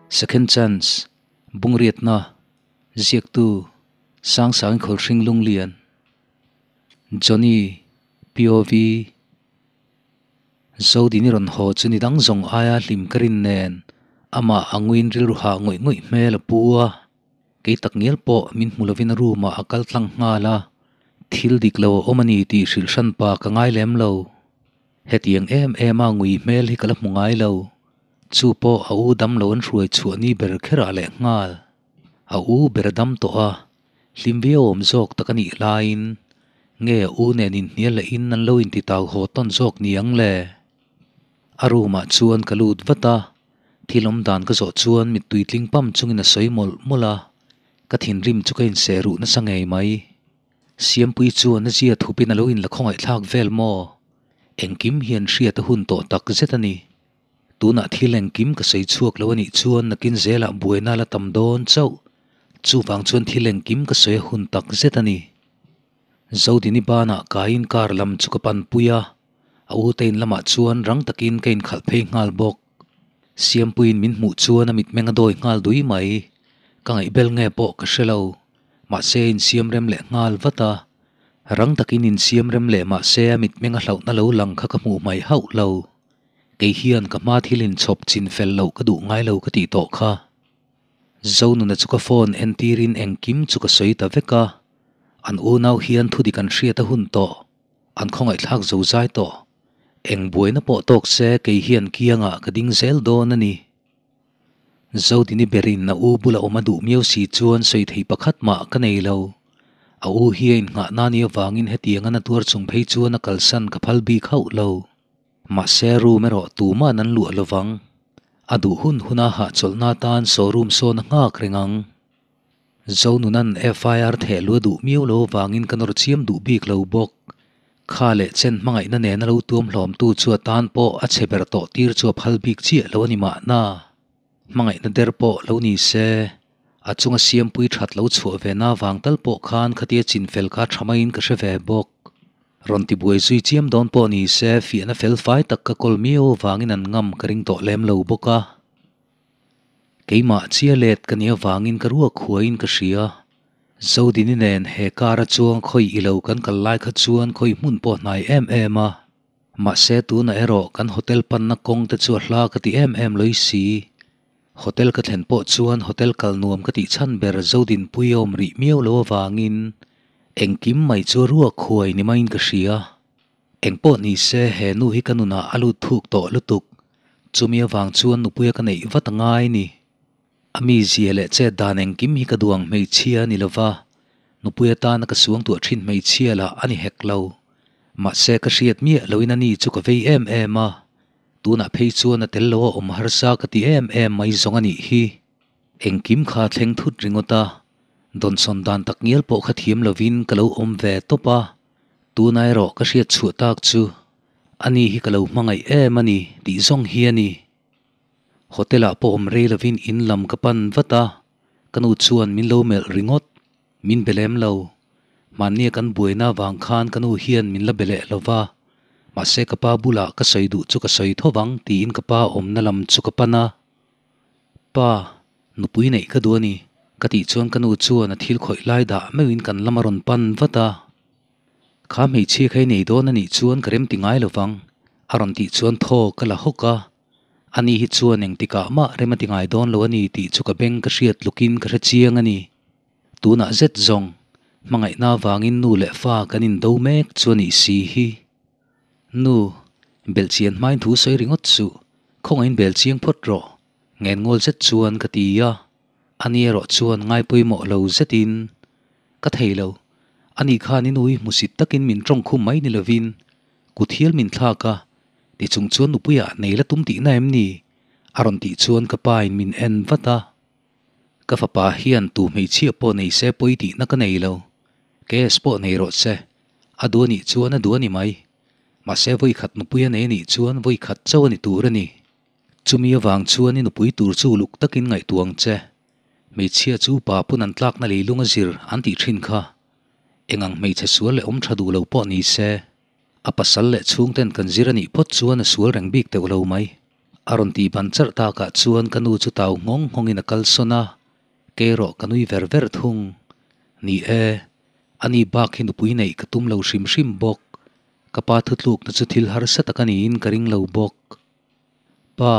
Second Chance, Bungriatna, Ziaktu, Sangsangin Khawlhring Lunglian, Johnny, POV, Zodini rawn haw chu ni dang zawng aia hlim ka rin nen amah a nguiin rilru hah ngawih ngawih hmel a pu a, kei tak ngial pawh min hmu lovin a room ah a kal tlang nghal a, thil dik lo a awm a ni tih hrilh hran pa ka ngai lem lo. Hetiang em em a ngui hmel hi ka la hmu ngai lo. Chu pawh a u dam lo an hruai chhuah ni ber kherah leh nghal. A u ber a dam tawh a, hlim viau awm zawk tak a nih laiin nge a u nen inhnial leh in an lo inti tau haw tawn zawk ni ang le? A room ah chuan ka lut vat a, thil awm dan ka zawh chuan mittui tling pam chungin a sawi mawlh mawlh a, ka thinrim chu ka inseh ruh nasa ngei mai. Siampui chuan a zia thupin a lo inla khawngaihthlak vel maw? Engkim hian hriat a hun tawh tak zet a ni. Tunah thil engkim ka sawi chhuak lo a nih chuan nakin zelah buaina la tam dawn chauh. Chuvang chuan thil engkim ka sawi a hun tak zet a ni. Zodini banah kaiin car lam chu ka panpui a, a ute in lamah chuan rang takin ka inkhalh phei nghal bawk. Siampuiin min hmuh chuan a mitmeng a dawi nghal dui mai. Ka ngaihbel nge pawh ka hre lo. Mahse insiam rem leh nghal vat a, rang takin insiam rem leh mahse a mitmeng a hlauhna lo lang kha ka hmuh hmai hauh lo. Kei hian ka hma thil inchhawp chin fel loh ka duh ngai lo ka tih tawh kha. Zonuna chu ka phone entirin engkim chu ka sawi ta vek a, an unau hian thudik an hriat a hun tawh, an khawngaihthlak zo zai tawh. Eng buaina pawh tawk se kei hian kiangah ka ding zel dawn a ni. Zodini berin a u bula awm a duh miau si chuan sawi thei pakhat mah ka nei lo. A u hi a innghah nani avangin hetiang a na tuar chung phei chuan a kalsan ka phal bik hauh lo. Mahse room erawh tuman an luah lovang. A duh hun huna hahchawlhna atan saw room sawn a nghak reng ang. Zonunan FIR theh lu a duh miau lo avangin ka nawr chiam duh bik lo bawk. Kha leh chen hmangaihna nena lo tuam hlawmtu chu a tan pawh a chhe ber tawh tir chu a phal bik chiah lo a ni mahna. Hmangaihna der pawh lo ni se, a chunga siampui that lo chhuah ve na vang tal pawh khan khatia chinfel kha tha maiin ka hre ve bawk. Rawn tibuai zui chiam dawn pawh ni se, fiahna fel fai tak ka kawl miau avangin an ngam ka ring tawh lem lo bawk a. Keimah chia let ka nih avangin ka ruak huaiin ka hria. Zodini nen he car a chuang khawi ilo kan kal lai kha chuan khawi hmun pawh hnai em em a. Mahse tunah erawh kan hotel panna kawng te chu a hla ka ti em em lawih si. Hotel ka thlen pawh chuan hotel kal nuam ka tih chhan ber Zodinpui a awm rih miau lo avangin engkim mai chu a ruak huai ni maiin ka hria. Engpawh ni se he nu hi ka nunah a lut thuk tawh lutuk. Chumi avang chuan nupuia ka neih vat a ngai ni. A mizia leh chet dan engkim hi ka duang hmeichhia a ni lova, nupui atana ka suang tuah thin hmeichhia lah a ni hek lo. Mahse ka hriat miah loin a ni chu ka vei em em a, tunah phei chuan a tel lo a awm harsa ka ti em em mai zawng a nih hi. Engkim kha thleng thut ringawt a, dawnsawn dan tak ngial pawh kha thiam lovin ka lo awm ve tawp a, Tuna erawh ka hriat chhuah tak chu ani hi ka lo hmangaih em a ni tih zawng hi a ni. Hotel ah pawh awm rei lovin in lam ka pan vat a, ka nu chuan min lo melh ringawt, min be lem lo. Mahnia kan buaina avang khan ka nu hian min la be leh lo va, mahse ka pa bulah ka sawi duh chu ka sawi tho vang tiin ka pa awmna lam chu ka pan a. Pa, Nupui neih ka duh a ni, ka tih chuan ka nu chuan a thil khawih lai dah meuhin kan lam a rawn pan vat a. Kha hmeichhia kha i nei dawn a nih chuan ka rem ti ngai lo vang, a rawn tih chuan thaw ka la hawk a. Ani hi chuan engtikah mah rem a ti ngai dawn lo a ni tih chu ka beng ka hriat tlukin ka hre chiang a ni. Tunah zet zawng, hmangaihna avangin nu leh fa kan indo mek chu a nih si hi. Nu, belhchian hmain thu sawi ringawt suh, khawngaihin belchiang phawt rawh. Ngenngol zet chuan ka ti a, ani erawh chuan ngaipawimawh lo zetin ka thei lo. Ani khan i nui hmusit takin min tawng khum mai ni lovin kut hial min thlak a, ti chung chuan nupuiah nei la tum tihna em ni? a rawn tih chuan ka pa in min en vat a. Ka fapa hian tu hmeichhia pawh nei se pawi tihna ka nei lo, case pawh nei rawh se, a duh anih chuan a duh a ni mai. Mahse vawikhat nupui a nei anih chuan vawikhat chauh a ni tur a ni. Chumi avang chuan i nupui tur chu uluk takin ngaihtuah ang che. Hmeichhia chu pa pun an tlakna leilung a zir an tih thin kha. Eng ang hmeichhe sual leh awm tha duh lo pawh ni se, a pasal leh chhungten kan zir a nih phawt chuan a sual reng bik teuh lo mai. A rawn tih ban charh takah chuan ka nu chu tau nghawng nghawngin a kalsawn a, kei erawh ka nui ver ver thung. Ni e, ani bak hi nupui neih ka tum lo hrim hrim bawk. Ka pa thutlukna chu thil harsa tak a niin ka ring lo bawk. Pa,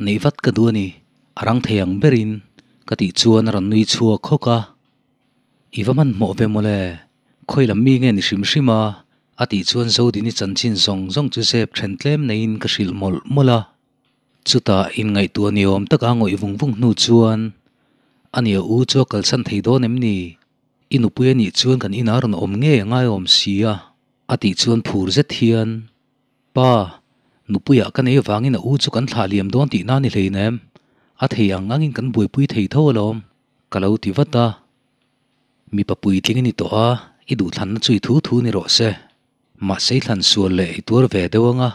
neih vat ka duh a ni, a rang thei ang berin ka tih chuan a rawn nui chhuak hawk a. I va hmanhmawh ve mawle, khawi lam mi nge ni hrim hrim a? a tih chuan Zodini chanchin zawng zawng chu zep then tlem neiin ka hrilh mawlh mawlh a. Chutah inngaihtuah ni awm taka ngawih vung vung hnu chuan, A nia u chu a kalsan thei dawn em ni? I nupui a nih chuan kan inah rawn awm ngei a ngaiawm si a, a tih chuan phur zet hian, Pa, nupuiah ka nei avangin a u chu kan thlah liam dawn tihna ni hleinem, a thei ang angin kan buaipui thei tho alawm, ka lo ti vat a. Mipa puitling i ni tawh a, i duhthlanna chu i thu thu ni rawh se. Mahse i thlan sual leh i tuar ve deuh anga,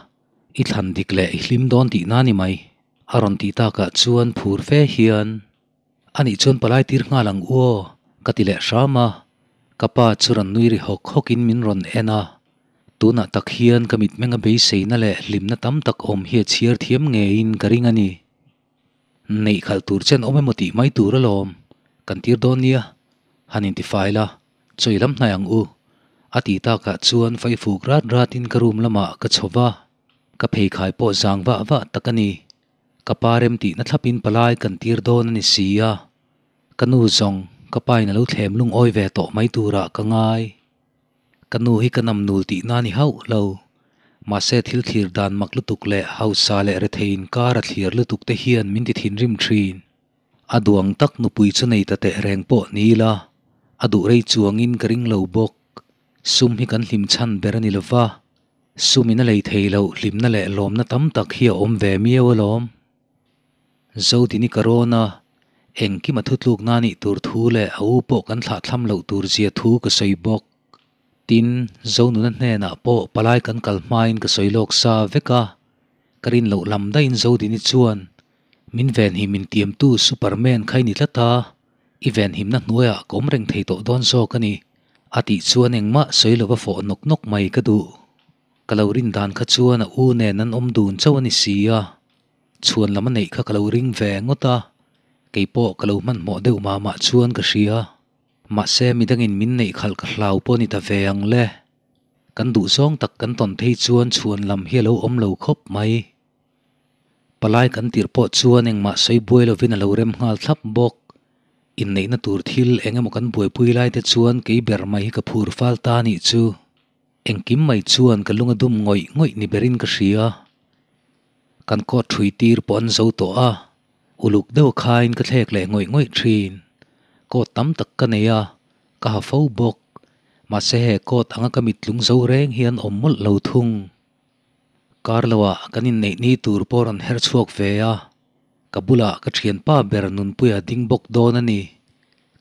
i thlan dik leh i hlim dawn tihna ni mai, a rawn tih takah chuan phur fe hian, A nih chuan palai tir nghal ang u aw, ka ti leh hram a. Ka pa chu rawn nui ri hawk hawkin min rawn en a. Tunah tak hian ka mitmenga beiseina leh hlimna tam tak awm hi a chhiar thiam ngeiin ka ring a ni. Neih khalh tur chen awm emaw tih mai tur alawm, kan tir dawn nia, han intifai la, chawi lam hnai ang u, a ti takah chuan faifuk rat ratin ka room lamah ka chho va, ka pheikhai pawh zang vah vah tak a ni. Ka pa rem tihna thlapin palai kan tir dawn a ni si a, ka nu zawng ka pain a lo thlem lungawi ve tawh mai turah ka ngai. Ka nu hi ka nam nul tihna ni hauh lo. Mahse thil thlir dan mak lutuk leh hausa leh rethei inkar a thlir lutuk te hian min ti thinrim thin. A duang tak nupui chu nei ta teh reng pawh ni ila, a duh rei chuangin ka ring lo bawk. Sum hi kan hlim chhan ber a ni lova, sumin a lei thei loh hlimna leh lawmna tam tak hi a awm ve miau alawm. Zodini ka rawn a, engkim a thutlukna nih tur thu leh a u pawh kan thlahthlam loh tur zia thu ka sawi bawk. Tin, Zonuna hnenah pawh palai kan kal hmain ka sawi lawk sa vek a, ka rin loh lam daihin Zodini chuan min venhim intiamtu Superman kha i ni tlat a, i venhimna hnuaiah ka awm reng thei tawh dawn zawk a ni, a tih chuan engmah sawi lova fawh nawk nawk mai ka duh. Ka lo rin dan kha chuan a u nen an awm dun chauh a ni si a. Chhuan lam a neih kha ka lo ring ve ngawt a, kei pawh ka lo hmanhmawh deuh mah mah chuan ka hria. Mahse midangin min neih khalh ka hlau pawh ni ta ve ang le. Kan duh zawng tak kan tawn phei chuan chhuan lam hi a lo awm lo khawp mai. Palai kan tirh pawh chuan engmah sawi buai lovin a lo rem nghal thlap bawk. Inneihna tur thil eng emaw kan buaipui lai te chuan kei ber mai hi ka phur fal ta a nih chu. Engkim mai chuan ka lung a dum ngawih ngawih ni berin ka hria. Kan coat ṭhui tir pawh an zo tawh a, uluk deuh khain ka thlek leh ngawih ngawih ṭhin. Coat tam tak ka nei a, ka ha fo bawk. Mahse he coat anga ka mittlung zo reng hi an awm mawlh lo thung. Kar loah kan inneih ni tur pawh rawn her chhuak ve a, ka bulah ka ṭhianpa ber Nunpuia ding bawk dawn a ni.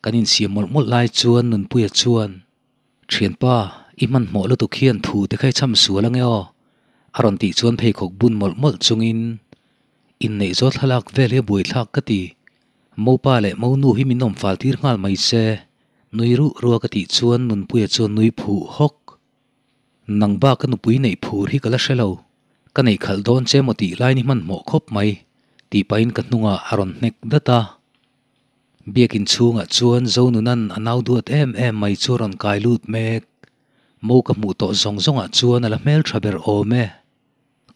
Kan insiam mawlh mawlh lai chuan Nunpuia chuan. Thianpa, i hmanhmawh lutuk hian thu te kha i cham sual ange aw, a rawn tih chuan pheikhawk bun mawlh mawlh chungin inneih zawt thlalak vel hi a buaithlak ka ti. Mopa leh Monu hi min awm fal tir nghal mai se, nui ruh ruah ka tih chuan Nunpuia chuan nui phuh hawk. Nang bak ka nupui neih phur hi ka la hre lo, ka neih khalh dawn che maw tih lai ni hmanhmawh khawp mai, tih pahin ka hnungah a rawn hnek dat a. Biakin chhungah chuan Zonunan a nau duat em em mai chu a rawn kai lut mek. Mo ka hmuh tawh zawng zawngah chuan a la hmeltha ber awm e.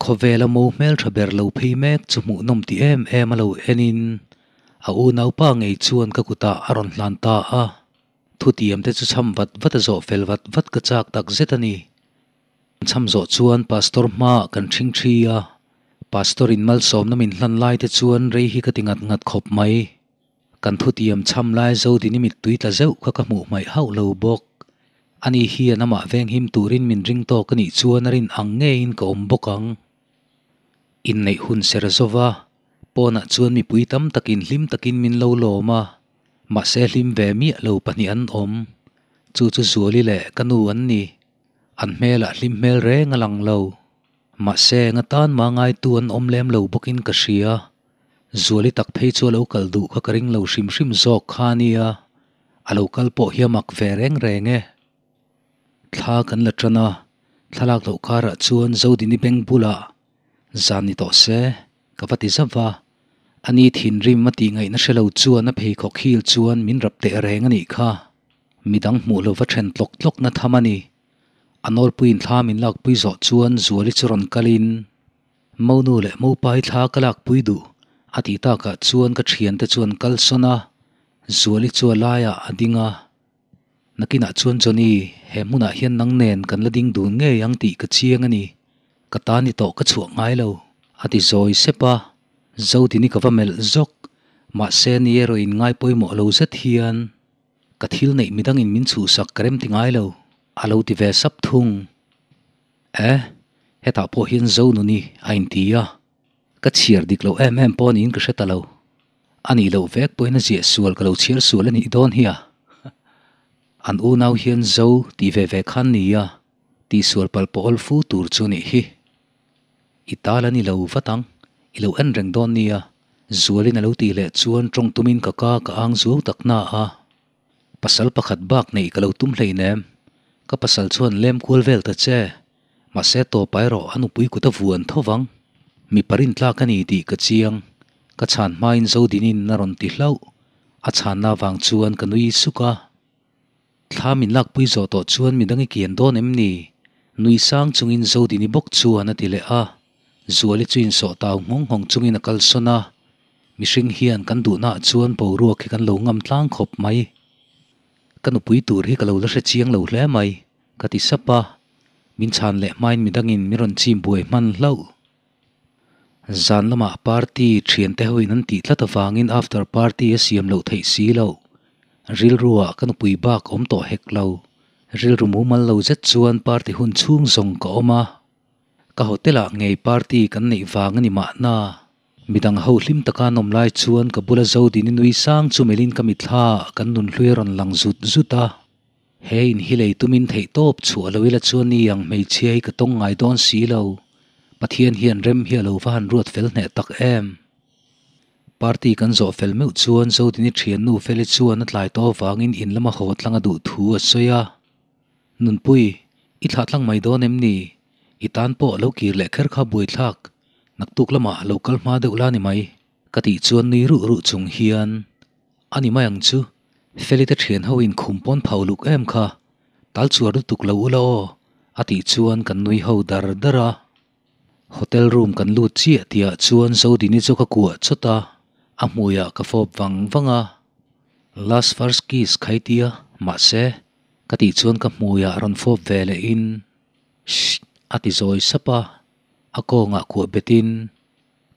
Khawvela mo hmeltha ber lo phei mek chu hmuhnawm ti em em a lo enin a unaupa ngei chuan ka kutah a rawn hlan ta a. Thutiam te chu cham vat vat a zawh fel vat vat ka chak tak zet a ni. Cham zawh chuan Pastor hmaah kan ṭhing ṭhi a, Pastor in malsawmna min hlan lai te chuan rei hi ka ti ngat ngat khawp mai. Kan thutiam cham lai Zodini mittui tla zeuh kha ka hmuh hmaih hauh lo bawk. Ani hian amah venghim turin min ring tawk a nih chuan a rin ang ngeiin ka awm bawk ang. Inneih hun ser zova, pawnah chuan mipui tam takin hlim takin min lo lawm a, mahse hlim ve miah lo pahnih an awm. Chu chu Zuali leh ka nu an ni. An hmelah hlim hmel reng a lang lo. Mahse, nga tan mah ngaitu an awm lem lo bawkin ka hria. Zuali tak phei chu a lo kal duh kha ka ring lo hrim hrim zawk kha a nia. A lo kal pawh hi a mak ve reng reng e. Thla kan la tan a, thlalak loh karah chuan Zodini beng bulah zan ni tawh se. Ka va ti zauh va. Ani thinrim a tih ngaihna hre lo chuan a pheikhawk hil chuan min rap teh reng a nih kha. Midang hmuh lova then tlawk tlawkna tham a ni. A nawlpuiin thla min lakpui zawh chuan Zuali chu rawn kalin, Monu leh Mopai thla ka lakpui duh a tih takah chuan ka thiante chuan kal sawn a, Zuali chu a laiah a ding a. Nakinah chuan Johnny, he hmunah hian nang nen kan la ding dun ngei ang tih ka chiang a ni. Ka ta ni tawh ka chhuah ngai lo, a ti zawi sep a. Zodini ka va melh zawk, mahse ni erawh in ngai pawimawh lo zet hian ka thil neih midangin min chhuhsak ka rem ti ngai lo, a lo ti ve sap thung. Eh, hetah pawh hian Zonuni a inti a. Ka chhiar dik loh em em pawh niin ka hre ta lo. A nih loh vek pawhin a ziah sual ka lo chhiar sual a nih dawn hi a. An unau hian Zo tih ve ve khan ni a, tihsual palh pawh awl fu tur chu nih hi. I tal a ni lo vat ang, i lo en reng dawn nia, Zualin a lo tih leh chuan tawng tumin ka ka ka ang zuau tak na a. Pasal pakhat bak neih ka lo tum hleinem. Ka pasal chuan lem kual vel ta che. Mahse tawp erawh a nupui kut a vuan tho vang. Mi parin tlak a ni tih ka chiang. Ka chhan hmain Zodinin a rawn ti hlauh. A chhanna vang chuan ka nui suk a. Thla min lakpui zawh tawh chuan midang i kian dawn em ni? Nui sang chungin Zodini bawk chuan a ti leh a. Zuali chu insawh tau nghawng nghawng chungin a kalsawn a. Mihring hian kan duhnaah chuan boruak hi kan lo ngam tlang khawp mai. Ka nupui tur hi ka lo la hre chiang lo hle mai, ka ti sap a. Min chhan leh hmain midangin min rawn chim buai hman hlauh. Zan lamah party thiante hoin an tih tlat avangin after party a siam loh theih si loh. Rilruah ka nupui bak awm tawh hek lo. Rilru mumal lo zet chuan party hun chhung zawng ka awm a. Ka hotel ah ngei party kan neih vang a ni mahna. Midang ho hlim taka an awm lai chuan ka bula Zodini nui sang chu melhin ka mitthla ah kan nunhlui a rawn lang zut zut a. He in hi lei tumin theih tawp chhuah lo ila chuan ni ang hmeichhia hi ka tawng ngai dawn si lo. Pathian hian rem hi a lo va han ruat fel hneh tak em. Party kan zawh fel meuh chuan Zodini thiannu Feli chuan a tlai tawh avangin in lama haw tlang a duh thu a sawi a. Nunpui, i thlah tlang mai dawn em ni? I tan pawh lo kir leh kher kha buaithlak, naktuk lamah lo kal hma deuh la ni mai, ka tih chuan nui ruh ruh chung hian, A ni mai ang chu, Feli te thian ho in khum pawn phau luk em kha, tal chuar lutuk lo ula aw, a tih chuan kan nui ho dar dar a. Hotel room kan lut chiah tihah chuan Zodini chu ka kuah chawt a, a hmuiah ka fawp vang vang a. Last first kiss khaitia, mahse, Ka tih chuan ka hmuiah rawn fawp ve lehin, Shh! a ti zawi sap a, a kawngah kuah betin,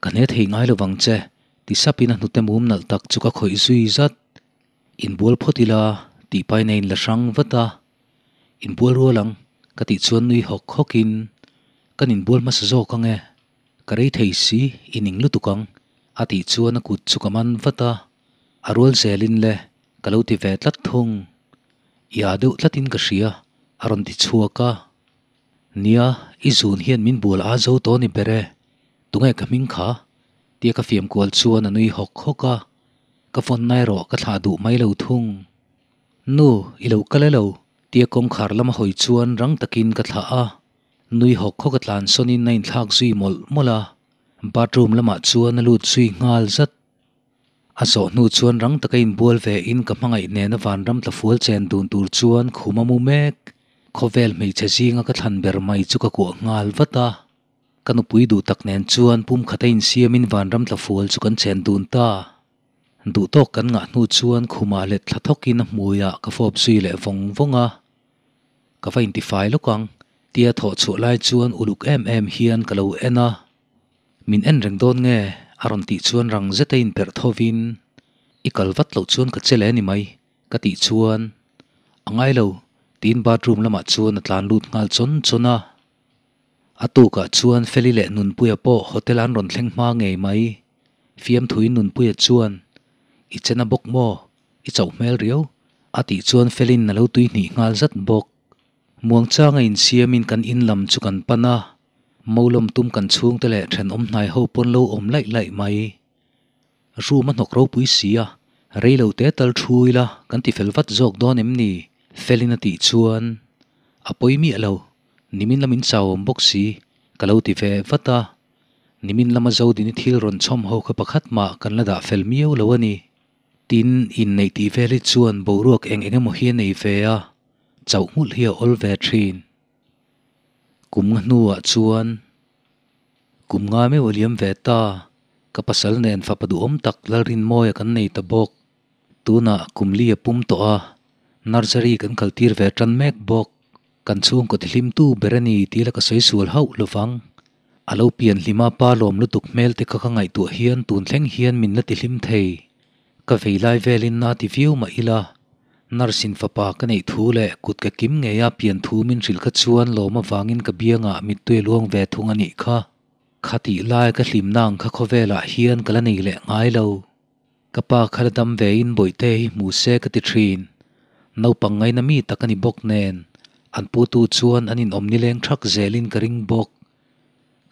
Ka hne thei ngai lo vang che, ti sapin a hnute mum nalh tak chu ka khawih zui zat. Inbual phawt ila, tih pain a inla hrang vat a. Inbual rual ang, ka tih chuan nui hawk hawkin, Kan inbual hmasa zawk ang e, ka rei thei si, i ning lutuk ang, a tih chuan a kut chu ka man vat a. A rual zelin le, ka lo ti ve tlat thung. I â deuh tlatin ka hria, a rawn ti chhuak a. Nia, i zun hian min bual â zo tawh ni ber e, tunge ka hming kha? Tia ka fiam kual chuan a nui hawk hawk a, ka phone na erawh ka thlah duh mai lo thung. Nu, i lo kal e lo, tia kawngkhar lama hawi chuan rang takin ka thlah a. Nui hawk hawk a tlan sawnin a inthlak zui mawlh mawlh a, bathroom lamah chuan a lut zui nghal zat. A zawh hnu chuan rang taka inbual ve in ka hmangaih nena vanram tla fual chen dun tur chuan khum a mu mek. Khawvel hmeichhe zinga ka thlan ber mai chu ka kuah nghal vat a. Ka nupui duh tak nen chuan pum khata insiamin vanram tla fual chu kan chen dun ta. Duh tawk kan ngah hnu chuan khumah let thla thawkin a hmuiah ka fawp zui leh vawng vawng a. Ka va intifai lawk ang, tia thawh chhuah lai chuan uluk em em hian ka lo en a. Min en reng dawn nge? a rawn tih chuan rang zeta inperh thovin, I kal vat loh chuan ka che leh a ni mai, ka tih chuan, A ngai lo, tiin bathroom lamah chuan a tlan lut nghal chawn chawn a. A tukah chuan Feli leh Nunpuia pawh hotel an rawn thleng hma ngei mai. Fiamthuin Nunpuia chuan, I chen a bawk maw? I chauh hmel riau, a tih chuan Felin a lo tui hnih nghal zat bawk. Muangchanga insiamin kan in lam chu kan pan a. Molawm tum kan chhungte leh thenawm hnai ho pawn lo awm laih laih mai. Room a hnawk ropui si a, rei lo te tal thu ila kan ti fel vat zawk dawn em ni? Felin a tih chuan a pawi miah lo, nimin lamin chau awm bawk si ka lo ti ve vat a. Nimin lama Zodini thil rawn chhawm ho kha pakhat mah kan la dah fel miau lo a ni. Tin, inneih tih vel hi chuan boruak eng eng emaw hi a nei ve a, chauh nghulh hi a awl ve thin. Kum nga hnuah chuan kum nga meuh a liam ve ta, ka pasal nen fapa duhawm tak Lalrinmawia kan nei ta bawk. Tunah kum li a pum tawh a, nursery kan kaltir ve tan mek bawk. Kan chhungkaw tihlimtu ber a ni tih la ka sawi sual hauh lovang. A lo pian hlima pa lawm lutuk hmel te kha ka ngaihtuah hian tun thleng hian min la tihlim thei. Ka vei lai velin na ti viau mah ila, nurse in fapa ka neih thu leh kut ka kim ngeia pian thu min hrilh kha chuan lawm avangin ka biangah mittui a luang ve thung a nih kha. Kha tih lai ka hlimna ang kha khawvelah hian ka la nei leh ngai lo. Ka pa kha la dam vein Bawihte hi hmu se ka ti thin. Naupang ngaina mi tak a ni bawk nen, an putu chuan an inawm nileng thak zelin ka ring bawk.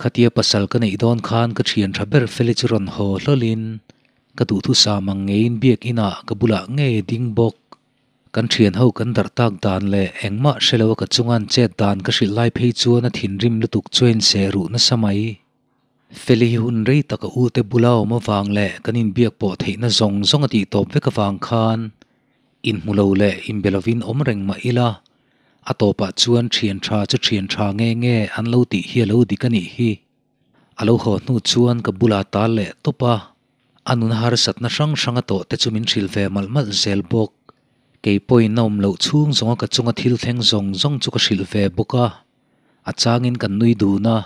Khatia pasal ka neih dawn khan ka thian tha ber Feli chu rawn haw hlawlin ka duhthusam ang ngeiin biak inah ka bulah ngei a ding bawk. Kan thian ho kan darh tak dan leh engmah hre lo a ka chungan chet dan ka hrilh lai phei chuan a thinrim lutuk chuan seh ruh nasa mai. Feli hi hun rei tak a ute bula awm avang leh kan inbiak pawh theihna zawng zawng a tih tawp vek avang khan inhmu lo leh inbe lovin awm reng mah ila, a tawpah chuan thian tha chu thian tha nge nge an lo tih hi a lo dik a nih hi. A lo haw hnu chuan ka bulah tal leh tawp a, a nuna harsatna hrang hrang a tawh te chu min hrilh ve malh malh zel bawk. Kei pawhin a awm loh chhung zawnga ka chunga thil thleng zawng zawng chu ka hrilh ve bawk a. A changin kan nui dun a,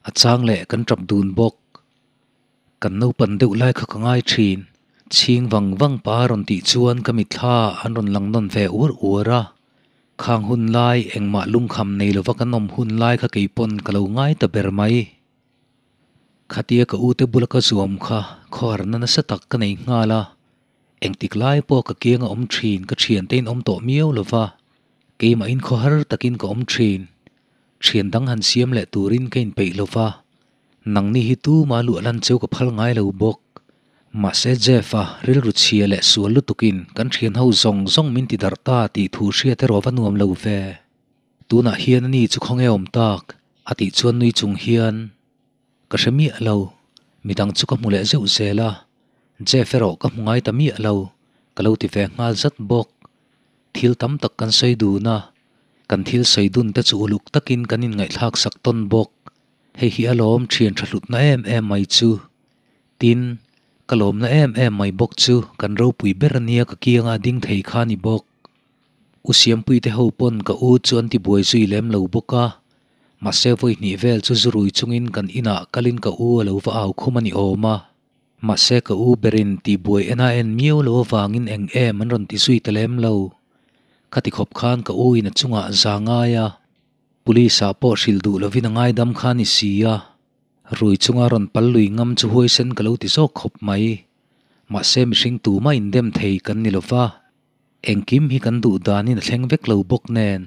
a chang leh kan tap dun bawk. Kan naupan deuh lai kha ka ngai thin. Chhing vang vang pa rawn tih chuan ka mitthla an rawn lang nawn ve uar uar a. Khang hun lai engmah lungkham nei lova kan awm hun lai kha keipawn ka lo ngai ta ber mai. Khatia ka ute bula ka zuam kha khawharna nasa tak ka nei nghal a. Engtik lai pawh ka kiang a awm thin ka thiante in awm tawh miau lova. Keimah in khawhar takin ka awm thin. Thian dang han siam leh turin ka inpeih lova. Nangni hi tuma luah lan cheu ka phal ngai lo bawk. Mahse Jeff-a rilru chhia leh sual lutukin kan thian ho zawng zawng min ti darh ta tih thu hriat erawh va nuam lo ve. Tunah hian ani chu khawnge awm tak? a tih chuan nui chung hian ka hre miah lo. Midang chu ka hmu leh zeuh zel a, Jeff erawh ka hmu ngai ta miah lo, ka lo ti ve nghal zat bawk. Thil tam tak kan sawi dun a, kan thil sawi dun te chu uluk takin kan inngaihthlak sak tawn bawk. Hei hi a lawm thian tha hlutna em em mai chu. Tin, ka lawmna em em mai bawk chu kan ropui ber ania ka kianga ding thei kha ni bawk. U Siampui te ho pawn ka u chu an ti buai zui lem lo bawk a, mahse vawi hnih vel chu zu rui chungin kan inah kalin ka u a lo va au khum a ni awm a. Mahse ka u berin tihbuai en a en miau lo avangin eng em an rawn ti zui ta lem lo. Khati khawp khan ka u in a chungah za ngai a, police ah pawh hrilh duh lovin a ngaidam kha a ni si a. Rui chunga rawn pal lui ngam chu huaisen ka lo ti zawk khawp mai. Mahse mihring tumah indem thei kan ni lova. Engkim hi kan duh danin a thleng vek lo bawk nen.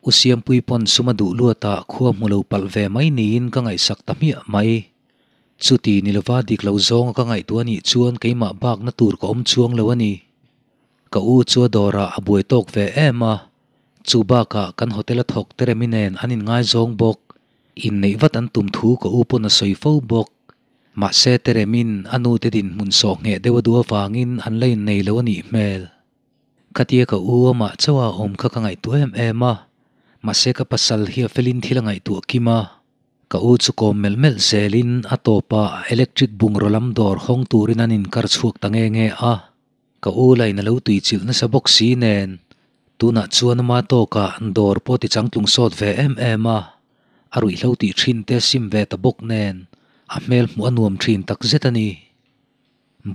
U Siampui pawn sum a duh luatah khua hmu lo palh ve mai niin ka ngaihsak ta hmiah mai. Chuti ni lova dik lo zawnga ka ngaihtuah anih chuan keimah bakna tur ka awm chuang lo a ni. Ka u chu a dawrah a buai tawk ve em a, chu bakah kan hotel a thawk Teremi nen an inngaizawng bawk. Inneih vat an tum thu ka u pawn a sawi fo bawk. Mahse Teremin a nute dinhmun sawh ngheh deuh a duh avangin an la innei lo a nih hmel. Khatia ka u amah chauha awm kha ka ngaihtuah em em a, mahse ka pasal hi a felin thil a ngaihtuah kim a. Ka u chu kawm melh melh zelin a tawpah electric bungraw lam dawr hawng turin an inkar chhuak ta nge nge a. Ka u lain a lo tuichilh nasa bawk si nen, tunah chuan ama tawkah dawr pawh ti changtlung sawt ve em em a, a ruihhlo tih thin te sim ve ta bawk nen, a hmel hmuh a nuam thin takzet a ni.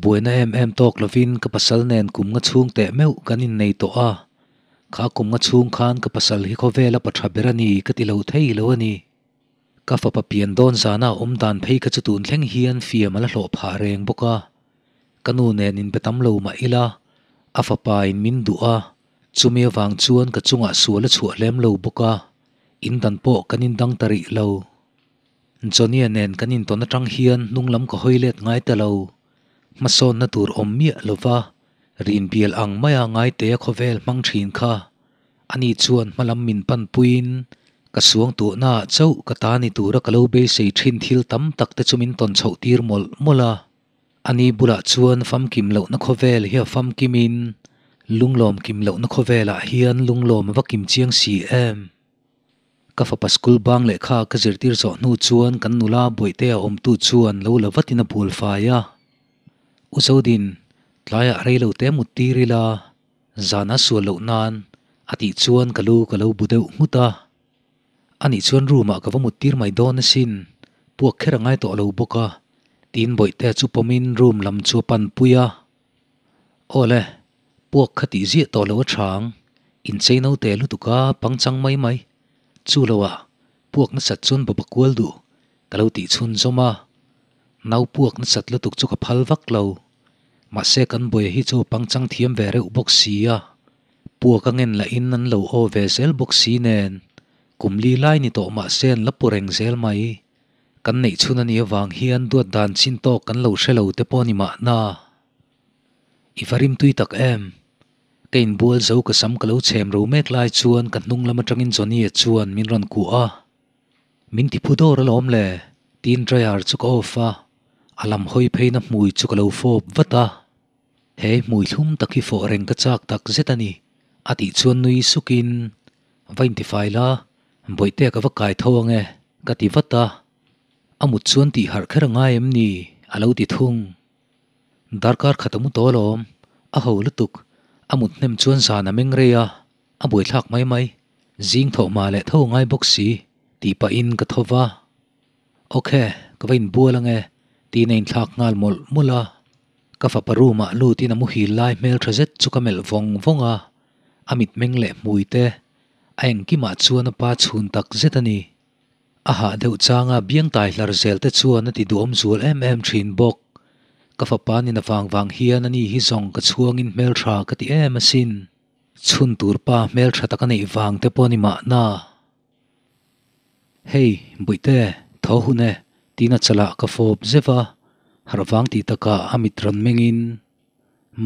Buaina em em tawk lovin ka pasal nen kum nga chhung teh meuh kan innei tawh a, kha kum nga chhung khan ka pasal hi khawvela pa tha ber a ni ka ti lo thei lo a ni. Ka fapa pian dawn zana a awm dan phei kha chu tun thleng hian fiam a la hlawh phah reng bawk a, ka nu nen inbe tam lo mah ila a fapa in min duh a, chumi avang chuan ka chungah sual a chhuah hlem lo bawk a, in dan pawh kan indang ta rih lo. Johnny-a nen kan intawn atang hian hnung lam ka hawi let ngai ta lo. Hmasawnna tur awm miah lova rinbial ang maia ngaitea khawvel hmang thin kha ani chuan hma lam min pan puiin Ka suang tuhna ah chauh ka ta ni tura ka lo beisei thin thil tam tak te chu min tawn chhoh tir mawlh mawlh a. Ani bulah chuan famkim lohna khawvel hi a famkimin lunglawm kim lohna khawvelah hian lunglawm a va kim chiang si em. Ka fapa school bang lehkha ka zirtir zawh hnu chuan kan nula Bawihtea awmtu chuan lo la vatin a bual fai a. U Zodin, tlaiah rei lo te mut tir ila, zana sual loh nan a tih chuan ka lu ka lo bu deuh nghut a. Anih chuan room ah ka va mut tir mai dawn asin, puak kher a ngai tawh lo bawk a, tiin Bawihtea chu pawmin room lam chu a pan pui a. Aw le, puak kha tih ziah tawh lo a chang, inchei naute lutuk a pangchang mai mai. Chu lo ah, puak nasat chuan baba kual duh ka lo tih chhun zawm a. Nau puak nasat lutuk chu ka phal vak lo. Mahse kan buai hi chu pangchang thiam ve reuh bawk si a. Puak a ngen lahin an lo aw ve zel bawk si nen, kum li lai ni tawh mahse an la pu reng zel mai. Kan neih chhun a nih avang hian duat dan chin tawk kan lo hre lo te pawh a ni mahna. I va rim tui tak em? Ka inbual zo ka sam ka lo chhem ro mek lai chuan ka hnung lam atangin Johnny-a chuan min rawn kuah a. Min ti phu dawr alawm le, tiin dryer chu ka off a, a lam hawi pheina hmui chu ka lo fawp vat a. He hmui thlum tak hi fawh reng ka chak tak zet a ni, a tih chuan nui sukin, Va intifai la, Bawihtea ka va kai tho ang e, ka ti vat a. A mut chuan tih harh kher a ngai em ni? a lo ti thung. Darkar khat a mu tawh alawm, a ho lutuk, a mut hnem chuan zan a meng rei a, a buaithlak mai mai, zing thawh hma leh tho a ngai bawk si, tih pahin ka tho va. Ok, ka va inbual ang e, tiin a inthlak nghal mawlh mawlh a. Ka fapa room ah lutin a muhil lai hmeltha zet chu ka melh vawng vawng a, a mitmeng leh hmui te a engkimah chuan a pa chhun tak zet a ni. A hah deuh changa biang tai hlar zel te chuan a ti duhawm zual em em thin bawk. Ka fapa nin avang vang hian ani hi zawng ka chhuangin hmeltha ka ti em asin. Chhun tur pa hmeltha tak a neih vang te pawh a ni mahna. Hei, Bawihte, tho hun e, tiin a chalah ka fawp zeuh a, harh vang tih takah a mit rawn mengin,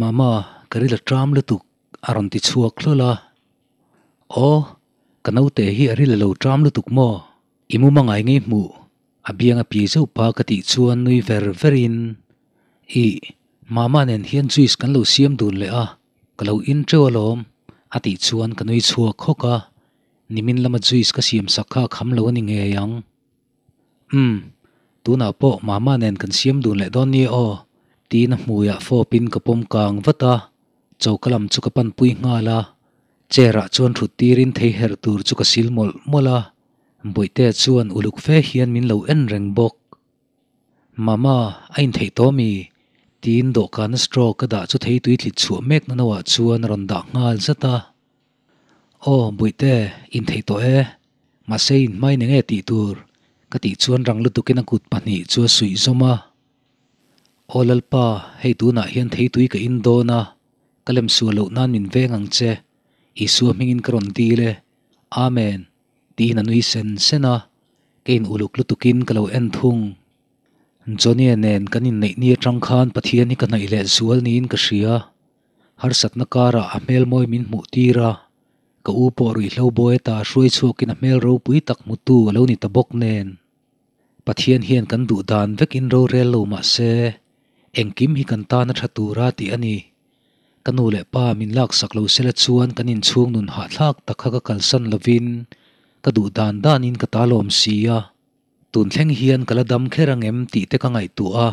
Mama, ka ril a ṭam lutuk, a rawn ti chhuak hlawl a. Aw, ka naute hi a ril a lo ṭam lutuk maw? I muma ngai ngei hmuh, a biang a piai zauh pa ka tih chuan nui ver verin, Ih, Mama nen hian juice kan lo siam dun leh a, ka lo in ṭeuh alawm, a tih chuan ka nui chhuak hawk a. Nimin lama juice ka siam sak kha a kham lo a ni ngei ang. Umm, tunah pawh Mama nen kan siam dun leh dawn nia aw, tiin a hmuiah fawpin ka pawm kang vat a, choka lam chu ka panpui nghal a. Chair ah chuan thut tirin thei herh tur chu ka sil mawlh mawlh a, Bawihtea chuan uluk fe hian min lo en reng bawk. Mama, a intheih tawh mi? tiin dawhkana straw ka dah chu thei tui tlit chhuah mekna no ah chuan a rawn dah nghal zat a. Aw, Bawihte, intheih tawh e. Mahse inhmai eng nge tih tur? Ka tih chuan rang lutukin a kut pahnih chu a suih zawm a. Aw Lalpa, hei tunah hian theitui ka in dawn a, ka lem sual loh nan min veng ang che. Isua hmingin ka rawn dil e. Amen, tiin a nui sen sen a, ka in uluk lutukin ka lo en thung. Johnny-a nen kan inneih ni atang khan Pathian hi ka hnaih leh zual niin ka hria. Harsatna karah a hmel mawi min hmuh tir a, ka u pawh ruihhlo bawi ata hruai chhuakin a hmel ropui tak hmutu a lo ni ta bawk nen. Pathian hian kan duh dan vekin rorel lo mah se, engkim hi kan tan a tha tura tih a ni. Ka nu leh pa min laksak lo sela chuan kan inchhung nun hahthlak tak kha ka kalsan lovin ka duh dan danin ka talawm si a. Tun thleng hian ka la dam kher ang em tih te ka ngaihtuah a,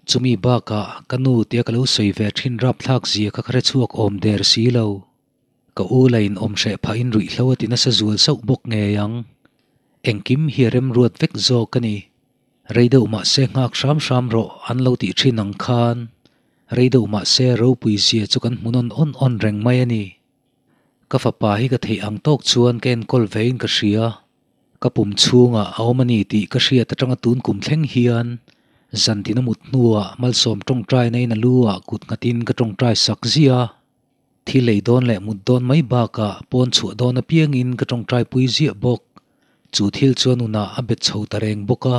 chumi bakah ka nu tia ka lo sawi ve thin rapthlak zia kha ka hre chhuak awm der si lo. Ka u la in awm hreh phah in ruihhlo a ti nasa zual sauh bawk ngei ang. Engkim hi a remruat vek zawk a ni. Rei deuh mahse nghak hram hram rawh an lo tih thin ang khan rei deuh mahse ropui zia chu kan hmu nawn awn awn reng mai a ni. Ka fapa hi ka theih ang tawk chuan ka enkawl ve in ka hria. Ka pum chhungah a awm a ni tih ka hriat atanga tun kum thleng hian zantin a mut hnuah malsawm tawngtaina in a lu ah kut nghatin ka tawngtai sak ziah a. Thil ei dawn leh mut dawn mai bakah pawn chhuah dawn apiangin ka tawngtai pui ziah bawk. Chu thil chuan unah a bet chho ta reng bawk a.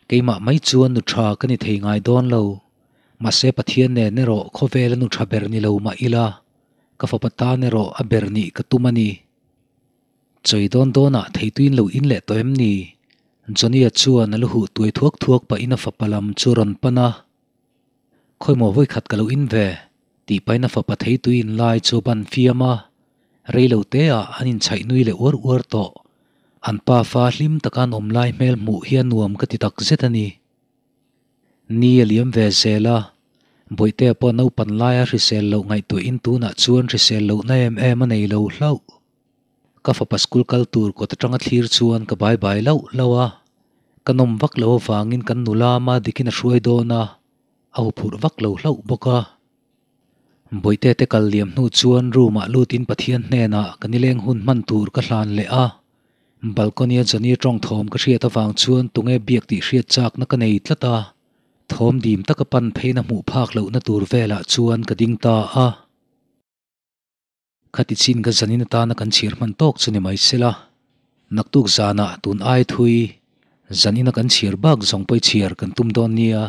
Keimah mai chuan nu tha ka ni thei ngai dawn lo. Mahse Pathian nen erawh khawvela nu tha ber ni lo mah ila, ka fapa tan erawh a ber nih ka tum a ni. Chawi dawn dawnah theituin lo in leh tawh em ni? Johnny-a chuan a lu huh tuai thuak thuak pahin a fapa lam chu a rawn pan a. Khawimaw vawikhat ka lo in ve? tih pahin a fapa theitui in lai chu a ban fiam a. Rei lo teah an inchhaih nui leh uar uar tawh. An pafa hlim taka an awm lai hmel hmuh hi a nuam ka ti tak zet a ni. Ni a liam ve zel a, Bawihtea pawh naupan laia hrisel loh ngaihtuahin tunah chuan hrisel lohna em em a nei lo hlauh. Ka fapa school kal tur kawt atanga thlir chuan ka bai bai lauh lauh a, ka nawm vak lo avangin kan nula ma dikin a hruai dawn a, a huphurh vak lo hlauh bawk a. Bawihte te kal liam hnu chuan room ah lutin Pathian hnenah ka nileng hun hman tur ka hlan leh a, balcony a Johnny tawng thawm ka hriat avang chuan tunge biak tih hriat chakna ka nei tlat a, thawm dim taka pan pheina hmuh phak lohna tur velah chuan ka ding ta a. Khati chin ka zanin atana kan chhir hman tawk chu ni mai sela, naktuk zanah tun ai thui, zanina kan chhir bak zawng pawh i chhiar kan tum dawn nia.